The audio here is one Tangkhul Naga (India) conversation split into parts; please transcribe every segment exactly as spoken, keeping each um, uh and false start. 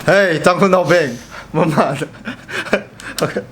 Hey, Tangkhulnaobing. Mama. Okay.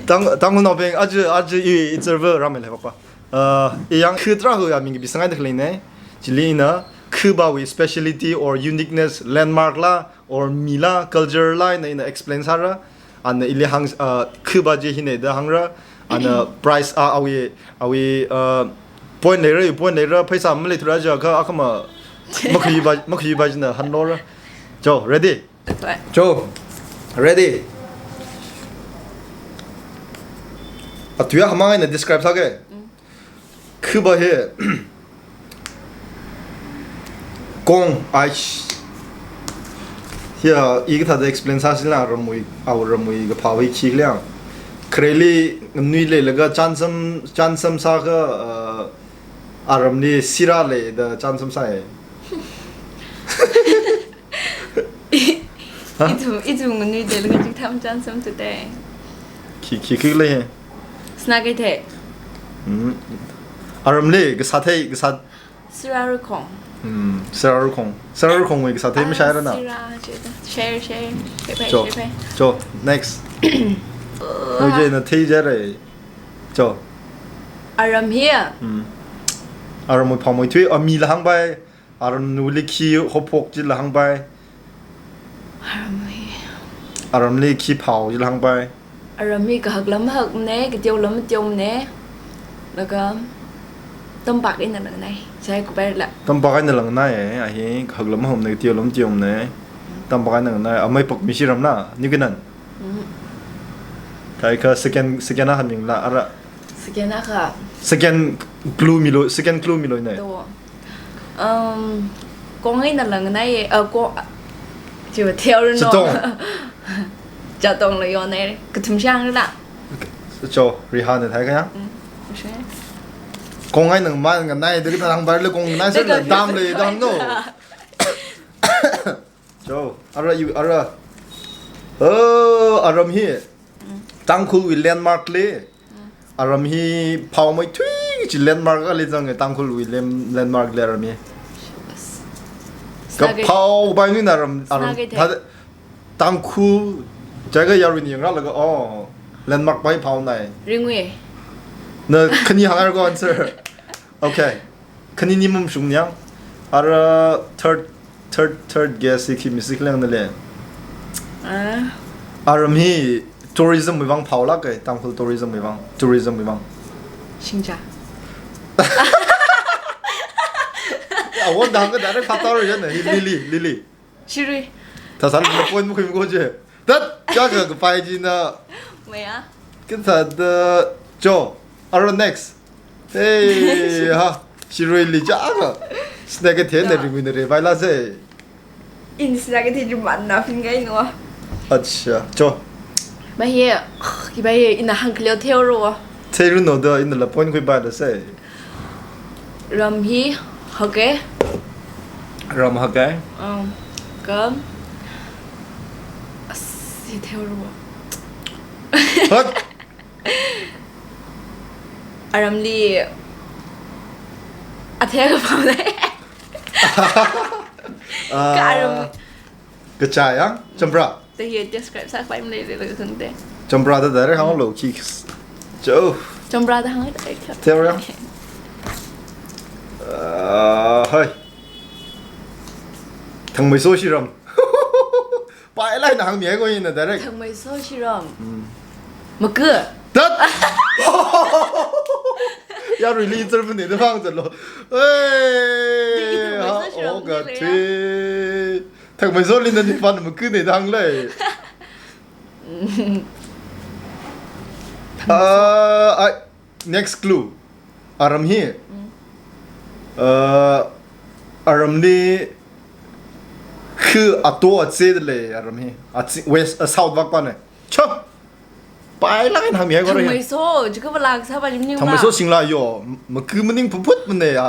Tang, Tangkhulnaobing, aja, aja i, i server ramei leibakpa. Uh, i yang khu tarākha ya ming kapisangaida khalei ne. Chili ina, khu pawui speciality or uniqueness, landmark la, or mi la, culture la, ina, ina explain sāra. Ana ili hāng, uh, khu pa chi hina da hāngra. Ana price, uh, awui, awui, uh, point leira, point leira, pheisā maleithura jiakha, akhama, makhui pa, makhui pa china hanlora. Jo, ready? That's right. Jo, ready? Atui ya hamang ina describe sāke. Mm. Khu pa hi. Kong, ai. Hiya, i kathāda explain sāsila ramwui, awui ramwui kaphā hi khi liang. Khareli nui leilaga chānsam, chānsam sākha, uh, aramli sira leida chānsam sāi. Ha? Ithum, ithum nganui leilaga chitham chānsam tutai. Khi, khi, khi lei. Sna kathei. Hmm. Aramli, kasā thei, kasā. Sira rukhong. Hmm, sira rukhong. Sira rukhongwui kasā thei, ah, mashai rana. Sira, share, share, share, share, jo, share. Jo, next. Oi, je na thei jare. Jo. Aram hi. Hmm. Aramwui phaomeithui, a mi la hāngpai. Aramwuili khi haophok chila hāngpai. Aram hi. Aramli khi phao chila hāngpai. Aram hi kahak lam hakne, kateo lam teomne. Laga tampak eina langnai. Chai kupaila. Tampak eina langnai, eh, a hi kahak lam hakne, kateo lam teomne. Tampak eina langnai, amei pakmi shiram na, ni kanan. Mm. Thākha second, second a hāngmila, ara. Second akha. Second clue milo, second clue milo ne. To. Um, kong eina langnai, uh, ko, chiva theorino. Chatong. Chatong lo yonai, kathum shang la. Okay. Jo, Rihanna thākha ya? Mm, okay. Kong eina mang nganai, de kathā hāngpaili kong nganai, sir, de kathā dam le, dam no. Jo, ara, you, ara. Oh, aram hi. Mm. Tangkhulwui landmark le. Mm. Aram hi phaomeithui chi landmark ali zang e, Tangkhulwui lam-, landmark le aram hi. Shibas. Kaphao bai ni na aram, aram. Sna kathei. Tha-, Tangkhul, jaga yarui ni yangra laga, oh, landmark bai phaonai. Ringui. Na khani hāngra ko answer. Okay. Khani ni mum shung yang. Ara third, third, third guess hi khi misik leng na le. Ah. Aram hi tourism wui vang phaolak e, Tangkhul tourism wui vang, tourism wui vang. Shingja. Awon dang ka direct phatar ya na, hi Lily, Lily. Shirui. Thasān point mukhui mukhui je. That, kaka kapai china. Maya. Kathāda, jo. Ara next. Hey, ha. Shiruili chaka. Sna kathei na, ja, ringui na re, bai la se. In sna kathei ji man na fin gai no. Acha, jo. Ba ye, ki ba ye, ina hāng khaleo theoro. Theiru no da, ina la point khuipai da se. Ram hi hake. Ram hake. Um, ka. Asi theorwa. Hak. Aramli. Athe ka pau dai. Ah, ka aram. Kachai, ah? Champra. Te hi describe sāpai maleilei la khangte. Champra da direct hānglo khi. Jo. Champra da hāng direct. Tell ya. Ah, hai. Thangmeiso shiram. Pai lai na hāngmi hai ko ina direct. Thangmeiso shiram. Hmm. Maku. That. Yaruili answer pune da hāng zalo. Hey, ha, oh, ga thui. Thangmeiso li na ni pan maku ne dang lei. Ah, ai, next clue. Aram hi. Mm. Ah, aramli khu ato ache lei aram hi. Ache, west, ah, south vak pa ne. Cho. Pai lang in hāngmi hai ko re. Thangmeiso, jika balak sa ba jimni. Thangmeiso singla yo, maku maning puput mane ya.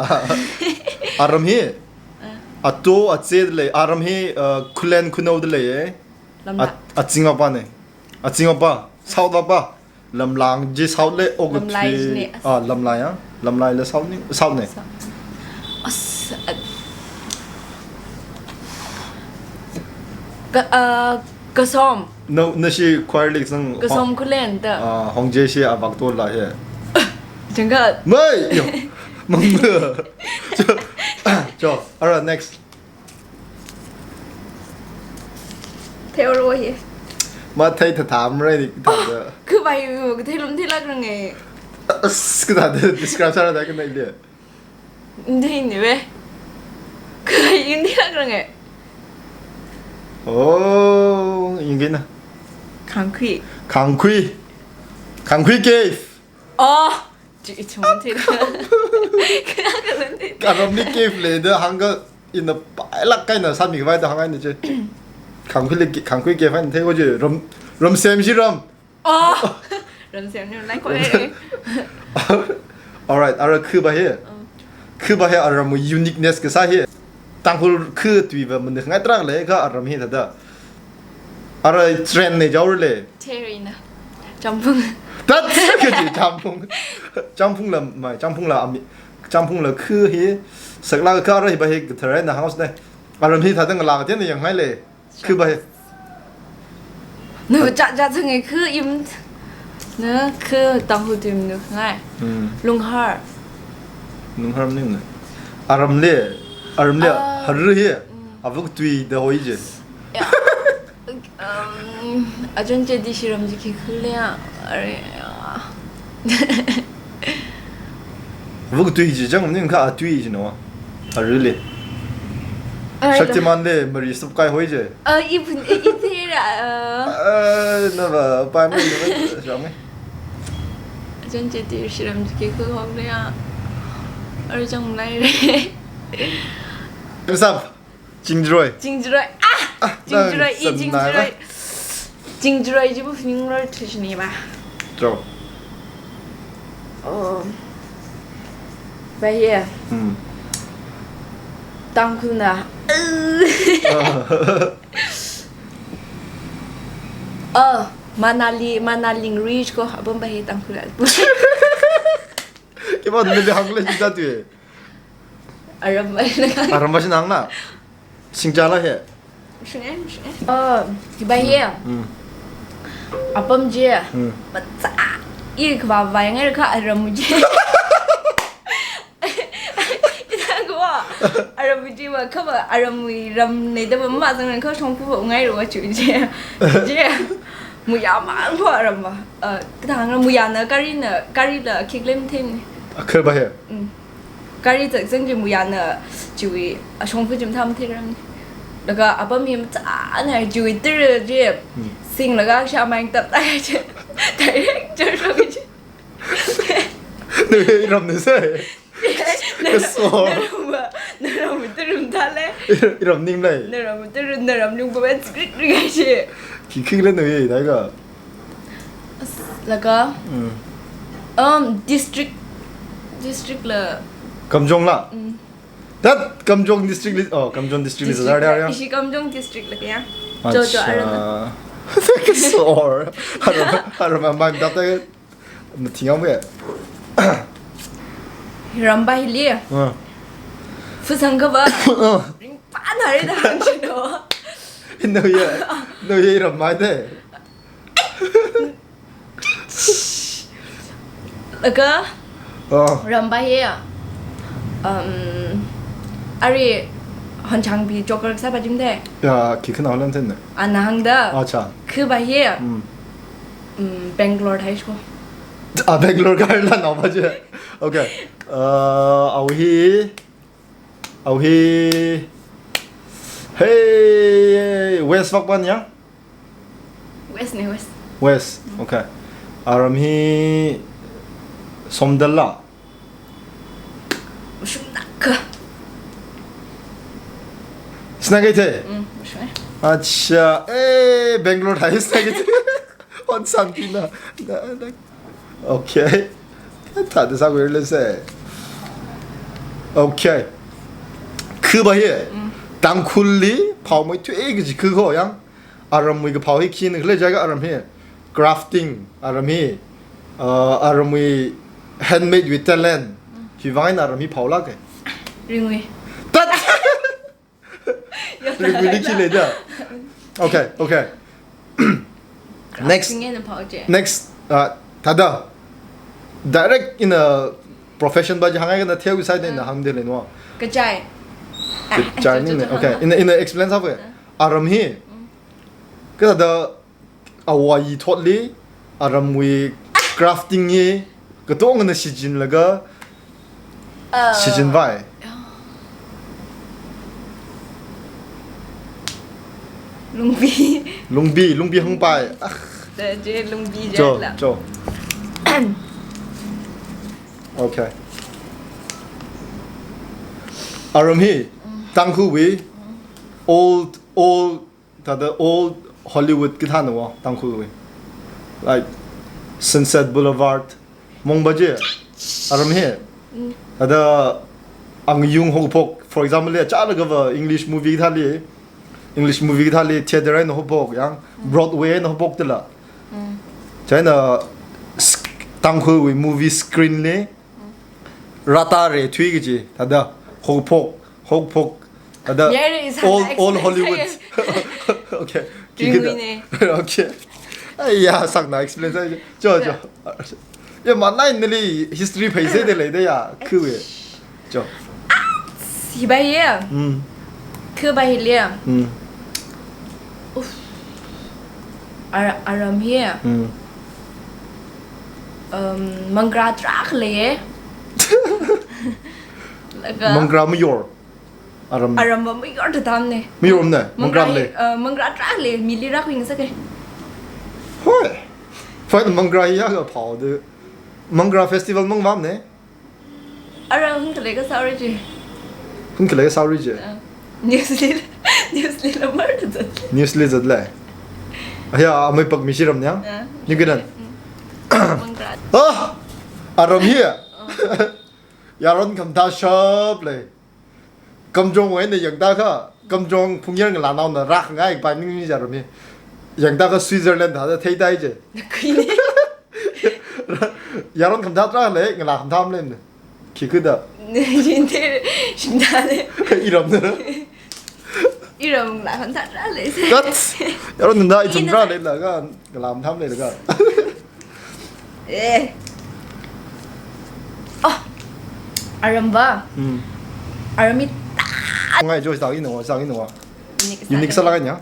Aram hi. Ah. Ato ache lei, aram hi, uh, khulen khunao lei, eh. Lamla. At-, aching apa ne. Aching apa, south apa. Lamlang ji south le, oga Lamlai thui. Ji ne, as- Ah, Lamlai ya. Lamlai le south ni, south ne. South. As, at- Uh, Kasom. No, nashi choir li zang. Kasom Khullen da. Ah, Hongje shi avak to la he. Jangga. Mai, yo. Mang. Cho, cho. Alright, next. Theo ro he. Ma thei tha tham re ni tha da. Khu bai yu, khu thei lum thei lak rang e. As, khu tha da describe sāra da khu nai le. Hindi, Hindi ve. Khu bai Hindi lak rang e. Oh, Hindi na. Khangkhui. Khangkhui. Khangkhui Cave. Oh, chi, chi mun thei. Khu ka lun thei. Aram ni cave le da hāngga ina pailak kaina sāmi khavai da hāngai ni chi. Khangkhui le, Khangkhui Cave haina thei ko chi. Ram, ram sem shi ram. Oh, ram sem ni lai ko e. Alright, ara khu ba he. Oh. Khu ba he aram uniqueness kasā he. Tangkhul khu tui ba mun ngai trak le kha aram he thāda. Ara trend ne jaur le. Terina. Champung. That's good, champung. Champung la mai, champung la ami. Champung la khu he. Sakla kha ara hi ba he tharai na house ne. Aram he thāda ngala ka tian yang hai le. Khu ba he. Nu cha cha chang e khu im. Na khu Tangkhul tui nu ngai. Hmm. Lunghar. Lunghar ning na. Aram le, aram le, ah, haru he. Hmm. Avuk tui da hoi je. Ya. Um, ajan che di shiram ji ki khule ya. Are. Vuk tui ji jang ning kha atui ji no. A really. Ai, Shaktiman le mari sup kai hoi je. Uh, even, even there, uh, Uh, na ba, pa mi na ba, shang e. Ajan che di shiram ji ki khule ya. Are jang lai re. What's up? Chingjroi. Chingjroi. Ah! Ah, Chingjroi, nang i samnai Chingjroi. Ba. Chingjroi jibu fning lor tushni ba. Cho. Oh. Ba here. Hmm. Tangkhul na. Ah. Oh, Manali, Manali reach ko apam ba he Tangkhul. Kiba nili hang le jita tu e. Aram ba na. Aram ba shin hang na. Singcha la he. Shine, shine. Oh, ba he. Hmm. Apam je. Hmm. Macha. I kaba ba ngai kha aram je. Ina ko. Aram je ba kaba aram wi ram ne da ba ma zang kha shongpu ba ngai ro chu je. Je. Muya ma ko aram ba. Uh, kadang muya na kari na, kari la kiklem then. Akhir ba he. Mm. Kari zak zang ji muya na chiwi ashongfu jim tham thiram. Laga apam hi machana chiwi tir ji. Hmm. Sing laga sha maing tap tai ji. Direct jor ji. Nu he ram nu se. Kaso. Naram, naram tirum thale. Iram ning lai. Naram tirum, naram lung ba sikrik rik ai ji. Ki king le nu he dai ga. As, laga, mm, um, district, district la. Kamjong la? Mm. That Kamjong district li, oh, Kamjong district li, district la, la, ya. Ishi Kamjong district la, ya. Cho, cho, acha. Arana. Sore. Haram, haram, man, that, that, nothing, ya. Ramba hili. Ah. Fusang ka ba. Ah. Ring pa na re da han chino. No, ya. No, ya, ramba de. Laga, oh, ramba he, um, ari hanchang bi joker sa ba jim de. Ya, ki khana holan ten ne. Ana hang da. Acha. Khu ba he. Hmm. Um, Bangalore thai shko. Ah, Bangalore ka la na ba je. Okay. Uh, au hi. Au hi. Hey, West Vakpan ya? West ne, West. West, okay. Aram hi Somdal la? Ushum nak. Sna kai the? Mm, ushum. Acha, eh, Bangalore thai sna kai the. On Santi na. Na, na. Okay. Thāda sā khuilu se. Okay. Khu ba hi. Mm. Tangkhul li phao mai thui kaji khu ko yang. Aramwui kaphao hi khina khala jiakha aram hi. Crafting, aram hi. Uh, aramwui handmade with talent. Mm. Hi vang eina aram hi phao lak e. Ringwui. Tat! Ringwui li khi lei da. Okay, okay. Next. Singena pao je. Next, uh, thāda. Direct in a profession ba ji hāngngai kana theo side na hāngdalei no. Kachai. Kachai ni ne. Okay. In, in explain sāve. Aram hi. Kathāda awui thotli, aramwui crafting hi, katongana shichinlaga, shichinvai. Lungbi. Lungbi, lungbi hangpai. Ah. Cho, cho. Okay. Aram hi, Tangkhulwui, old, old thāda old Hollywood kathāna wa Tangkhulwui. Like Sunset Boulevard, mongba je, aram hi. Thāda angayung hophok, for example, le, chālaga va English movie thāli, English movie thāli, theater eina hophok, yang, Broadway eina hophok tila. Chieina sk-, Tangkhulwui movie screen li, rātare thui kaji, thāda, hophok, hophok, thāda, all, all Hollywood. Okay. Okay. Ai ya, sakna explain sāi. Cho, cho. Ya, manai nali history phei sāda leida ya, khuwe. Cho. Sibai ya. Hmm. Khubai le. Hmm. Uf. Ara-, aram hi. Hmm. Um, mangra trak le. Laga mangra mayor. Aram. Aram ba mayor da tam ne. Mayor ne. Mangra le. Uh, mangra trak le, mili rak wing sake. Hoi. Fine, mangra ya ka pao de. Mangra festival mang vam ne. Ara hun kale ka sauri je. Hun kale ka sauri je. News li, news li la mar da zat. News li zat le. Aya, amai pak mi shiram ne. Ni gidan. Mangra. Ah! Aram hi. Yaron khamda shap le. Kamjong wai na yangda ka. Kamjong phungyar ngala nao na rak ngai pa ning ni jaram hi. Yangda ka Switzerland da thei dai je. Kui ni. Yaron khamda tra le, ngala khamda le ne. Khi khuda. Jinte, shinda le. Iram ne. Iram ngala khamda tra le se. That's, yaron khamda ithum tra le la ka, ngala khamda le la ka. Eh. Oh. Aram ba. Hmm. Aram hi ta. Ngai jo sa ino, sa ino. Unique sālaganya.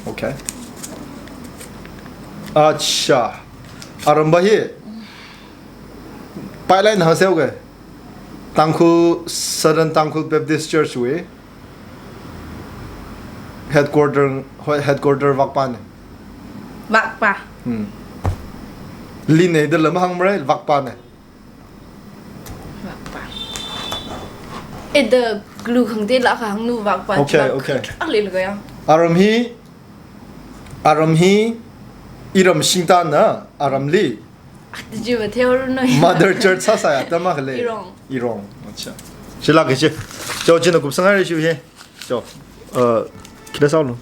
Okay. Acha. Aram ba hi. Pipeline hāngseo ke. Tangkhul, Southern Tangkhul Baptist Church wui headquarter, hoi, headquarter vakpa ne. Vakpa. Hmm. Li ne da lam hāngmare, vakpa ne. Vakpa. E da glu khangde la ka hāngnu vakpa. Okay, okay. Kha le la ya. Aram hi, aram hi, iram shingta na, aram li. Ati ji ba theo ru no. Mother Church sāsā ya, tama khale. Irong. Irong. Acha. Shila ke shi. Cho, china kupsang ari shu he. Cho. Uh, kida sao lo.